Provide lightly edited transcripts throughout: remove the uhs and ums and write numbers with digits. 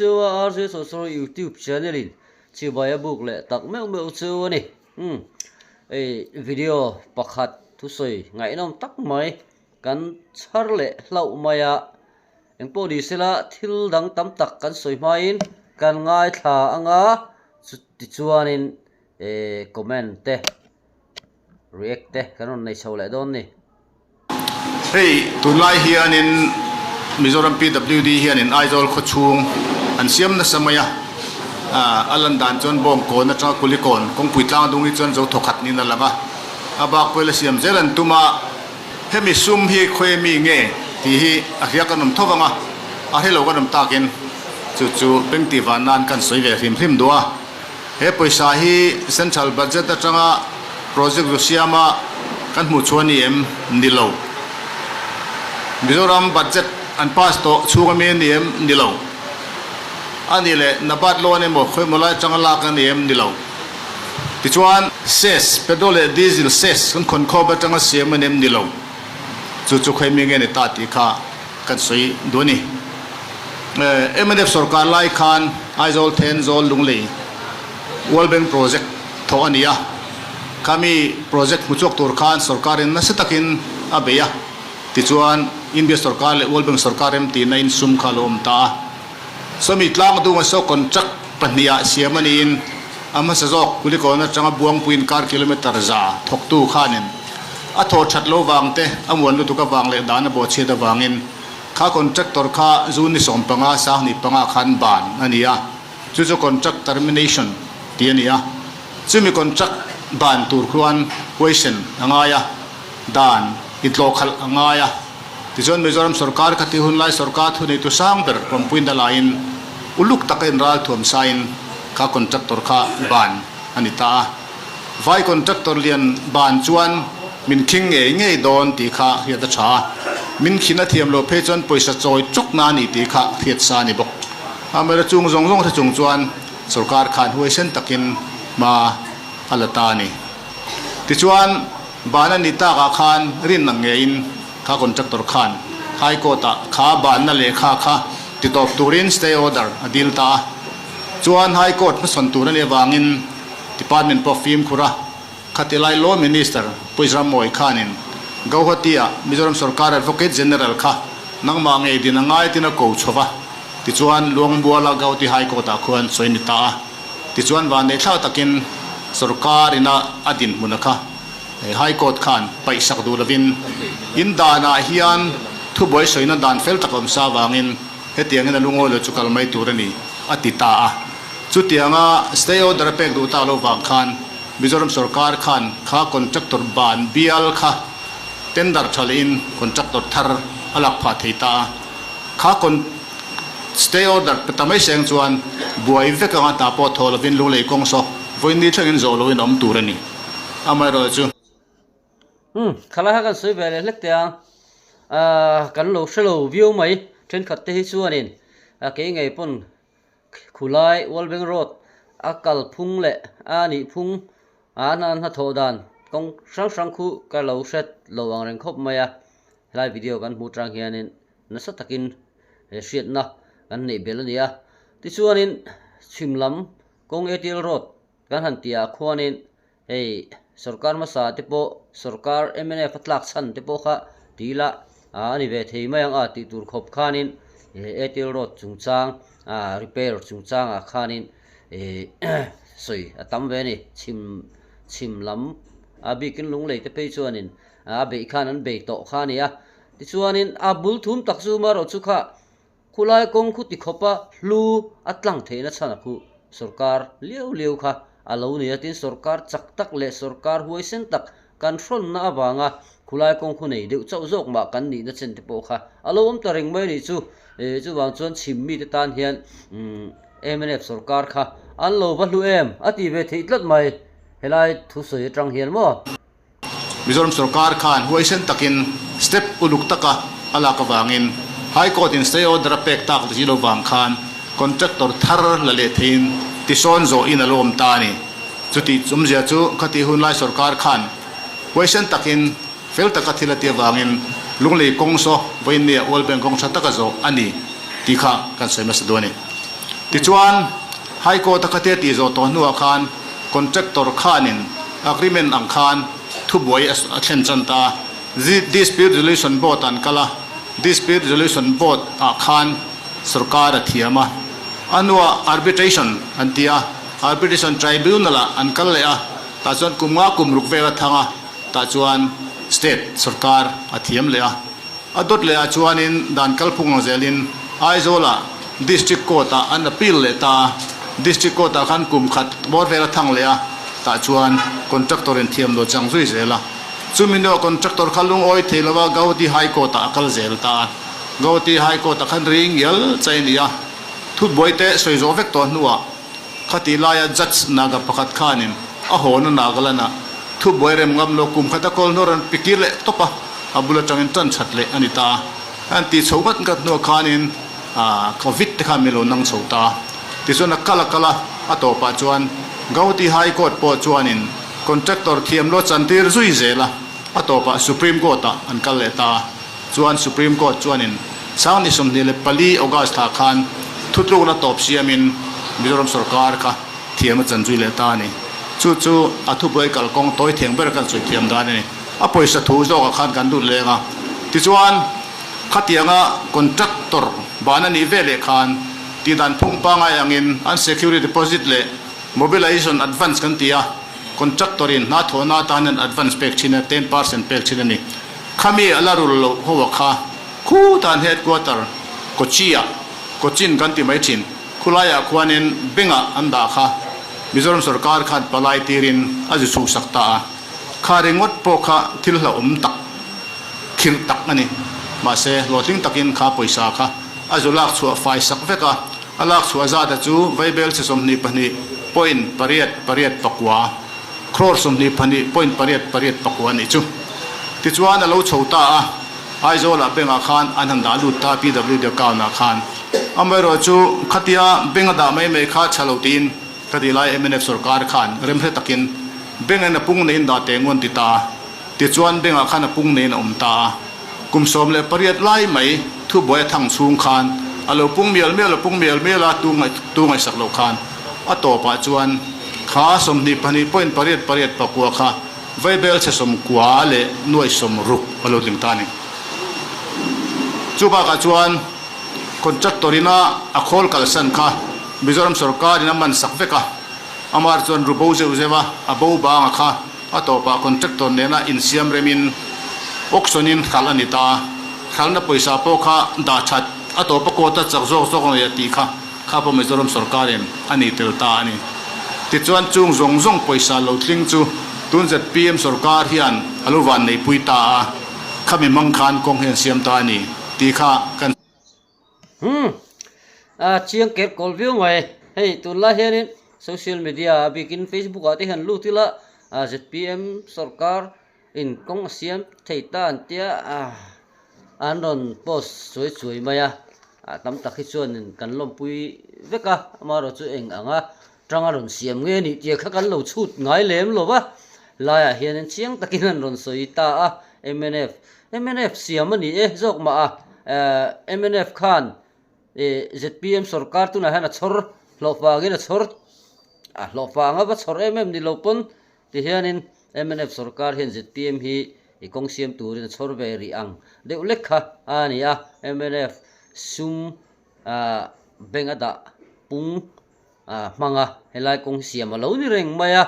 chu a RJ Sawsawr YouTube channel in chibai a buk leh tak meuh meuh chu a ni. Umm hei video pakhat thusawi ngaihnawm tak mai kan chhar leh hlauh mai a, engpawh ni sela thil dang tam tak kan sawi hmain kan ngaithla anga chutichuanin eh comment te react te kan rawn nei chho leh dawn ni. Hei tunlai hianin Mizoram PWD hianin Aizawl khawchhung an siam nasa mai a, a lan dan chuan Bawngkawn atanga Kulikawn kawngpui tlang dung hi chuan zo thawkhat niin a lang a, a bak pawh ila siam zel an tum a, hemi sum hi khawi mi nge tih hi a hria kan awm tho vang a, a hrelo kan awm takin chu chu beng tih van nan kan sawi ve hrim hrim duh a. He pawisa hi Central Budget atanga project zu siama kan hmuh chhuah a ni em? Ni lo. Mizoram Budget an pass tawh chhung ami a ni em? Ni lo. A nih leh NABARD loan emaw khawimaw lai atanga lak a ni em? Ni lo. Tichuan, cess, petrol leh diesel cess kan khawn khawp atanga siam a ni em? Ni lo. Chu chu khawi mi nge ni ta tih kha kan sawi duh a ni. Mnf sorkar lai khan Aizawl Thenzawl Lunglei World Bank project thawh a ni a, khami project hmu chhuak tur khan sorkarin nasa takin a bei a, tichuan India sorkar leh World Bank sorkar remtihna in sum kha a lo awm ta a. Sawmi tlang dunga saw contract pahniha siam a niin a hmasa zawk Kulikawn atanga Buangpui inkar kilometre za thawktu khanin a thaw that lo vang te, a muan lutuk avang leh dan a bawhchhiat avangin Kha contractor kha June ni 15 25 khan ban a ni a, chu chu contract termination tih a ni a. Chumi contract ban tur khuan question a ngai a, dan intlawhkhalh a ngai a. Tichuan Mizoram sorkar kha tih hun lai sorkar thuneitu sang ber pawmpuina laiin uluk taka inralthuam sain kha contractor kha ban a ni ta a. Vai contractor lian ban chuan min khing ngei ngei dawn tih kha hriat a tha a, min khin a thiam loh phei chuan pawisa chawi chawk na a ni tih kha hriat sa a ni bawk. Amera chung zawng zawng hre chung chuan sorkar khan huaisen takin hma a la ta a ni. Tichuan ban a nih takah khan rinna ngeiin kha contractor khan High Court ah kha banna lehkha kha titawp turin stay order a dil ta a. Chuan High Court hmasawn tur a nih avangin Department pawh fimkhur a, khatilai Law Minister Pu Israel Mawi khanin Gauhati-ah Mizoram sorkar Advocate General kha nangmah ngei din a ngai tin a ko chho va, tichuan Luangbuala Gauhati High Court-ah khuan sawi ni ta a. Tichuan vanneihthlak takin sorkar ina a dinhmun a kha High Court khan paihsak duh lovin in danah hian thubuai sawina dan fel tak awm sa avangin hetiangin a lungawi lo chu kal mai tur a ni a ti ta a. Chutianga stay order a pek duh tak loh vang khan Mizoram sorkar khan kha contractor ban bial kha tender tha lehin contractor thar a lak phah thei ta a. Kha con stay order pe ta mai seng chuan buai vek anga hna pawh thaw lovin lunglei kawng saw vawiin ni thlengin zawh lohin a awm tur a ni. Amaherawhchu chu. Umm, khalai kha kan sawi ve leh hlek teh ang. Ahh kan lo hre lo viau mai thenkhat te hi chuanin kei ngei pawn Khulai World Bank Road a kal phung leh a nih phung a an hnathawh dan kawng hrang hrang khu ka lo hret lo ang reng khawp mai a, helai video kan hmuh tang hianin nasa takin he hriatna kan neih belh a ni a. Tichuanin chhim lam kawng Airtel Road kan han tihah khuanin Hei sorkar hmasa te pawh sorkar mnf a tlak chhan te pawh kha ti ila a ni ve thei mai ang a tih tur khawp khanin Airtel road chungchang repair chungchangah khanin sawi a tam ve a ni. Chhim chhim lam a bikin lunglei te phei chuanin a beih khan an bei tawh kha a ni a. Tichuanin a bul thum tak chu marawh chu kha Khulai kawng khu ti khawpa hlu a tlang theihna chhan a khuh sorkar liau liau kha a lo ni a, tin sorkar chak tak leh sorkar huaisen tak kan hrawnna avanga khulai kawng khu nei deuh chauh zawk mah kan nihna chen te pawh kha a lo awm ta reng mai a nih chu. Chuvang chuan chhim mite tan hian mnf sorkar kha an lo va hlu em a ti ve theih tlat mai helai thusawi atang hian maw. Mizoram sorkar khan huaisen takin step uluk taka a lak avangin High Court in stay order a pek tak zil avang khan contractor thar la leh theiin tisawn zawhin a lo awm ta a ni. Chutih awmzia chu khatih hunlai sorkar khan huaisen takin fel taka thil a ti avangin Lunglei kawng saw vawiin nia World Bank kawng tha taka zawh a ni tih kha kan sawi hmasa duh a ni. Tichuan, High Court a khatia tih zawh tawh hnuah khan contractor khanin agreement ang khan thubuai a thlen chan ta a. Dispute Resolution Board an kal a, Dispute Resolution Board ah khan sorkar a thiam a. A hnuah arbitration an ti a, Arbitration Tribunal ah an kal leh a, tah chuan kum nga kum ruk vel a thang a, tah chuan state sorkar a thiam leh a. A dawt leh ah chuanin dan kalphung ang zelin Aizawl-ah District Court-ah an appeal leh ta a, District Court-ah khan kum khat bawr vel a thang leh a, tah chuan contractor in thiam lo chang zui zel a. Chumi hnuah contractor kha lungawi thei lova Gauhati High Court-ah a kal zel ta a. Gauhati High Court-ah khan ri ngial chai a ni a, thutbuai te sawi zawh vek tawh hnuah Khatih laia Judge Naga pakhat khanin a hawna Nagaland-ah thubuai rem ngam lo kum khat a kawl hnuah rawn pikir leh tawp a, a bul atangin tan that leh a ni ta. An tih chho ngat ngat hnuah khanin Covid te khan min lo nang chho ta. Tichuan a kal a kal a, a tawpah chuan Gauhati High Court pawh chuanin contractor thiam lo chantir zui zel a, a tawpah Supreme Court-ah an kal leh ta. Chuan Supreme Court chuanin Sangni 24 August ah khan thutlukna tawp siamin Mizoram sorkar kha thiam a chan zui leh ta a ni. Chu chu a thubuai kalkawng tawi thiang ber kan sawi thiam dan a ni. A pawisa thu zawkah khan kan lut leng a. Tichuan khatianga contractor ban a nih ve leh khan tihdan phung pangai angin an security deposit leh mobilization advance kan ti a, contractor in hna thawhna atan hian advance pek thin a, 10% pek thin a ni. Khami a la rul loh ho a kha khutan headquarter Kochi ah, Cochin kan ti mai thin, khulaiah khuanin bengah an dah kha Mizoram sorkar khan palai tirin a zu chhuhsak ta a, kha ringawt pawh kha thil hlauhawm tak, khirh tak a ni. Mahse, hlawhtling takin kha pawisa kha a zu lak chhuah fai sak vek a, a lak chhuah zata chu Vaibel chhe 22 point pariat pariat pakua. Crore 22 point pariat pariat pakua a nih chu. Tichuan a lo chho ta a, Aizawlah bank-ah khan an han dah lut ta PWD account-ah khan. Amaherawh chu khatia bank a dah mai mai kha tha lo tiin ka ti lai mnf sorkar khan remhre takin bank-in a pung neiin dah teh ngawn ti ta a. Tichuan bank-ah khan a pung neiin a awm ta a. Kum 18 lai mai thubuai a thang chhung khan a lo pung mial mial a pung mial mial a tu ngaihsak loh khan a tawpah chuan kha 22 point pariat pariat pakua kha vaibel chhe sawmkua leh nuai sawmruk a lo tling ta a ni. Chu bakah chuan contractor ina a khawl kalsan kha Mizoram sorkar in a man sak vek a, amar chuan ru bo zeuh zeuh a, a bo banga kha A tawpah contractor nena insiam remin auction in hralh a ni ta a, hralhna pawisa pawh kha dah that a tawpa court a chak zawk zawk a nei a tih kha kha pawh Mizoram sorkarin a nei tel ta a ni. Tichuan chung zawng zawng pawisa lo tling chu tun zpm sorkar hian a lo van neihpui ta a, khami hmang khan kawng hi an siam ta a ni tih kha kan Umm a chiang ker kawl viau mai hei tunlai hianin social media a bikin facebook ah te hian lut ila a zpm sorkar in kawng a siam thei ta an tia an rawn post chuai chuai mai a ah tam tak hi chuanin kan lawmpui vek a amaherawhchu eng anga tanga rawn siam nge nih tia kha kan lo chhut ngai lem lo va laiah hianin chiang takin an rawn sawi ta a mnf mnf siam a ni e zawk mah a eh mnf khan eh zpm sorkar tunah hian a chhawr hlawh vangin a chhawr a hlawh vanga va chhawr em em ni lo pawn tihianin mnf sorkar hian zpm hi i kawng siam turin a chhawr ve rih ang deuh lek kha a ni a mnf sum ah bank a dah pung a hmang a, helai kawng siam a lo ni reng mai a,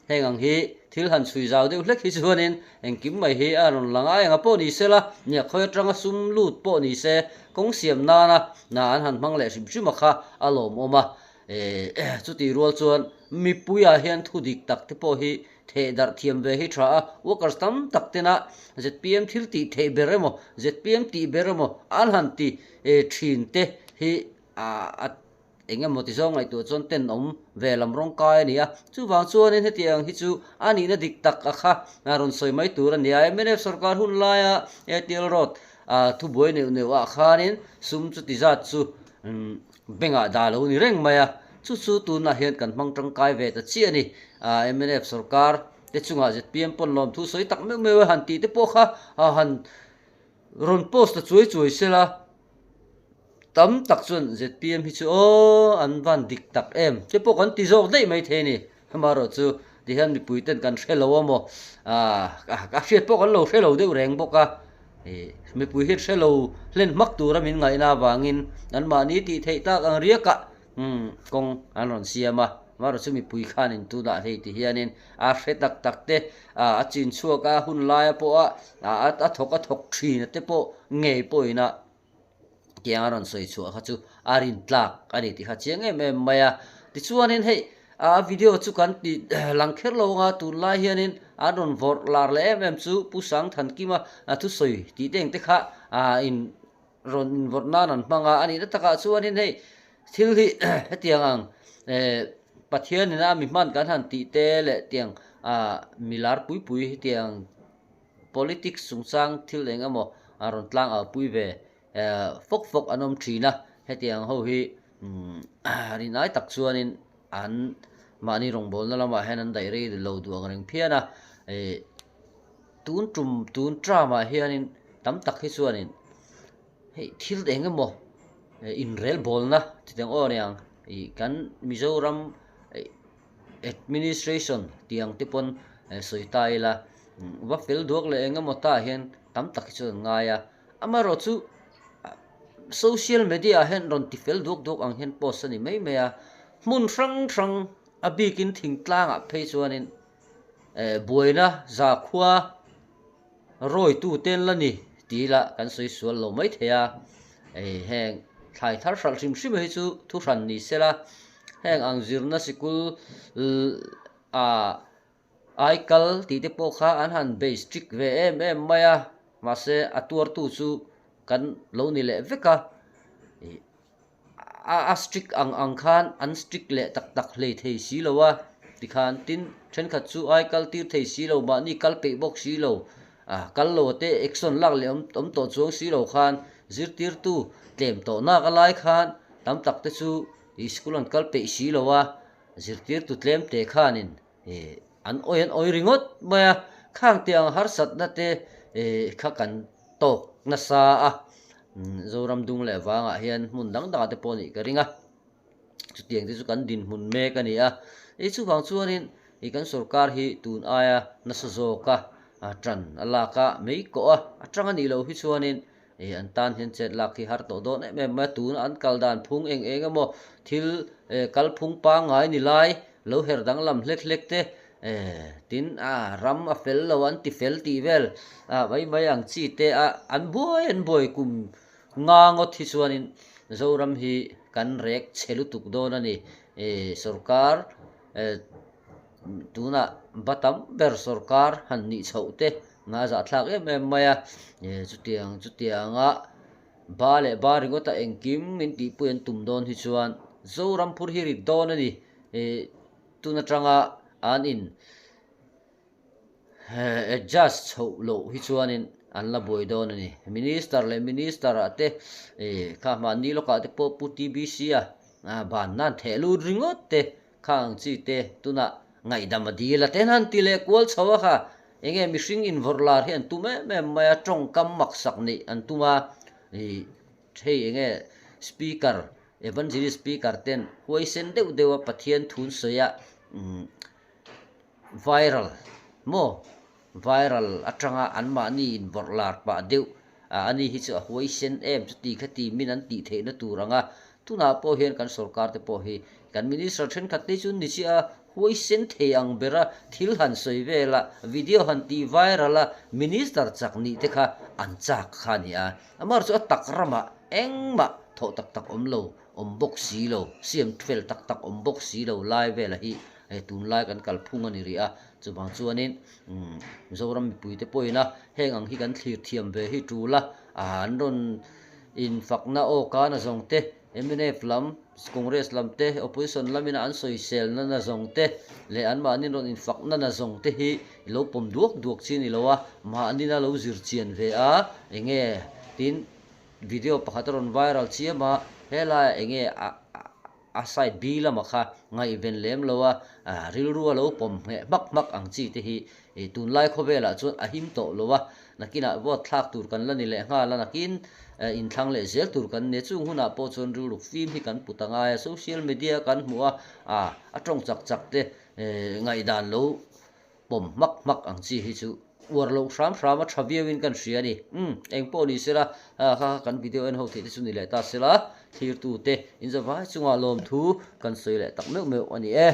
heng ang hi thil han chhui zau deuh hlek hi chuanin engkim mai hi a rawn lang a, enga pawh ni se la, nia khawi atanga sum lut pawh ni se kawng siam nana na an han hmang leh hrim hrim a kha a lawmawm a, eh chutih rual chuan mipuiah hian thu dik tak te pawh hi theh darh thiam ve hi tha a, workers tam tak tena zpm thil tih theih ber emaw zpm tih ber emaw an han ti thin te hi a Eng emaw ti zawng ngaihtuah chuan tenawm ve lam rawng kai a ni a, chuvang chuanin hetiang hi chu a nihna dik tak a kha rawn sawi mai tur a ni a. Mnf sorkar hun laia Airtel Road thubuai neuh neuh ah khanin sum chuti zat chu bank-ah dah lo ni reng mai a, chu chu tunah hian kan hmang tangkai ve ta chiah a ni. Mnf sorkar te chungah zpm pawn lawmthu sawi tak meuh meuh a han tih te pawh kha han rawn post ta chuai chuai sela. Tam tak chuan zpm hi chu aw an van dik tak em te pawh kan ti zawk daih mai thei a ni. Amaherawh chu tihian mipui ten kan hre lo a maw ah a hriat pawh kan lo hre lo deuh reng bawk a. Ih mipui hian hre lo hlen hmak tura min ngaihna avangin anmahni tih theih tak ang riakah umm kawng an rawn siam a. Amaherawh chu mipui khanin tunah hei ti hianin a hre tak tak te ah a chin chhuak a hun laia pawha a thawk a thawk thin te pawh ngei pawhin a. Tiang a rawn sawi chhuah kha chu a rin tlak a ni tih kha chiang em em mai a. Tichuanin hei a video chu kan ti lang kher lo anga tunlai hianin an rawn vawrh lar leh em em chu Pu Sangthankima thusawi tih te engte kha in rawn invawrh nan an hmang a. A nihna takah chuanin hei thil hi hetiang ang Pathianin a mi hman kan han tih te leh tiang milar pui pui hetiang Politics chungchang thil eng emaw a rawn tlang au pui ve fawk fawk an awm thin a, hetiang ho hi rinai tak chuanin an mahni rawngbawlna lamah hian an daih rei lo duh ang reng phian a, tun tum tun term ah hianin tam tak hi chuanin hei thil eng emaw inrelbawlna chutiang aw aniang ih kan Mizoram Administration tih ang te pawn sawi ta ila, va fel duak leh eng emaw tah hian tam tak hi chuan an ngai a. Amaherawh chu social media ah hian rawn ti fel duak duak ang hian post a ni mai mai a. Hmun hrang hrang a bikin thingtlangah phei chuanin buaina zakhua Rawitu te an la ni tih lah kan sawi sual lo mai thei a, heng thlai thar hralh hrim hrim hi chu thu hran ni se la, heng ang zirna sikul ah ai kal tih te pawh kha an han bei strict ve em em mai a, mahse a tuartu chu kan lo ni leh vek a. A a strict ang ang khan an strict leh tak tak hlei thei si lo a tikhan tin thenkhat chu ai kal tir thei si lo mahni kal peih bawk si lo a kal lo te action lak leh awm awm tawh chuang si lo khan zirtirtu tlem tawh nak a lai khan tam tak te chu ih school an kal peih si lo a zirtirtu tlem te khanin ih an awi an awi ringawt mai a khang te ang harsatna te ih kha kan tawk nasa a. Zoram dung leh vangah hian hmun dang dangah te pawh nih ka ring a, chutiang te chu kan dinhmun mek a ni a, ih chuvang chuanin ih kan sorkar hi tun aia nasa zawka tan a lak a mei kawh a, a tang a nih loh hi chuanin ih an tan hian chet lak hi har tawh dawn em em mai a, tuna an kal dan phung eng eng emaw thil kalphung pangngai ni lai lo her danglam hlek hlek te Tin, a ram a fel lo, an ti fel tih vel mai mai ang chi te a an buai an buai kum nga ngawt hi chuanin Zoram hi kan rek chhe lutuk dawn a ni. Sorkar tunah ba tam ber sorkar han nih chhoh te nga zahthlak em em mai a, chutiang chutianga ba leh ba ringawta engkim min tihpui an tum dawn hi chuan Zoram phur hi rit dawn a ni. Tun atanga an in adjust chhoh loh hi chuanin an la buai dawn a ni. Minister leh Minister ah te kha mahni lawkah te pawh Pu TBC a ban nan theh lut ringawt te kha ang chi te tunah ngaihdam a dil a ten han ti leh kual chho a kha enge mihring invawrh lar hi an tum em em mai a tawngkam maksak neih an tum a Hei enge speaker, evangelist speaker ten huaisen deuh deuh a Pathian thun sawi a viral maw viral atanga anmahni invawrh lar pah deuh a ani hi chu a huaisen em chuti khati min an tih theihna tur anga tunah pawh hian kan sorkar te pawh hi kan minister thenkhat te chu ni chiah a huaisen thei ang bera thil han sawi vel a video han tih viral a minister chak nih te kha an chak kha a ni a. Amar chu a tak ramah engmah thawh tak tak awm lo, awm bawk si lo, siam fel tak tak awm bawk si lo lai vela hi hei tunlai kan kalphung a ni rih a. Chuvang chuanin Mizoram mipuite pawhin a heng ang hi kan thlir thiam ve hi tul a, an rawn infakna aw kan a zawng te, mnf lam, Congress lam te, Opposition lamina an sawiselna na zawng te leh anmahni rawn infakna na zawng te hi i lo pawm duak duak chi a ni lo a, mahnina lo zir chian ve a, enge tin video pakhat a rawn viral chiam a, helaiah enge a a side B lamah kha ngaihven lem lo a, rilru a lo pawm ngheh hmak hmak ang chi te hi. Tunlai khawvelah chuan a him tawh lo a, nakinah vote thlak tur kan la ni leh nghal a, nakin inthlang leh zel tur kan nia. Chung hunah pawh chuan rilru fim hi kan put a ngai a, social media kan hmuh a, a tawng chak chak te ngaihdan lo pawm hmak hmak ang chi hi chu uar loh hram hram a tha viauin kan hria a ni. Umm, eng pawh ni sela, kha kha kan video en ho theih te chu ni leh ta sela, thlirtute inzavai chungah lawmthu kan sawi leh tak meuh meuh a ni e.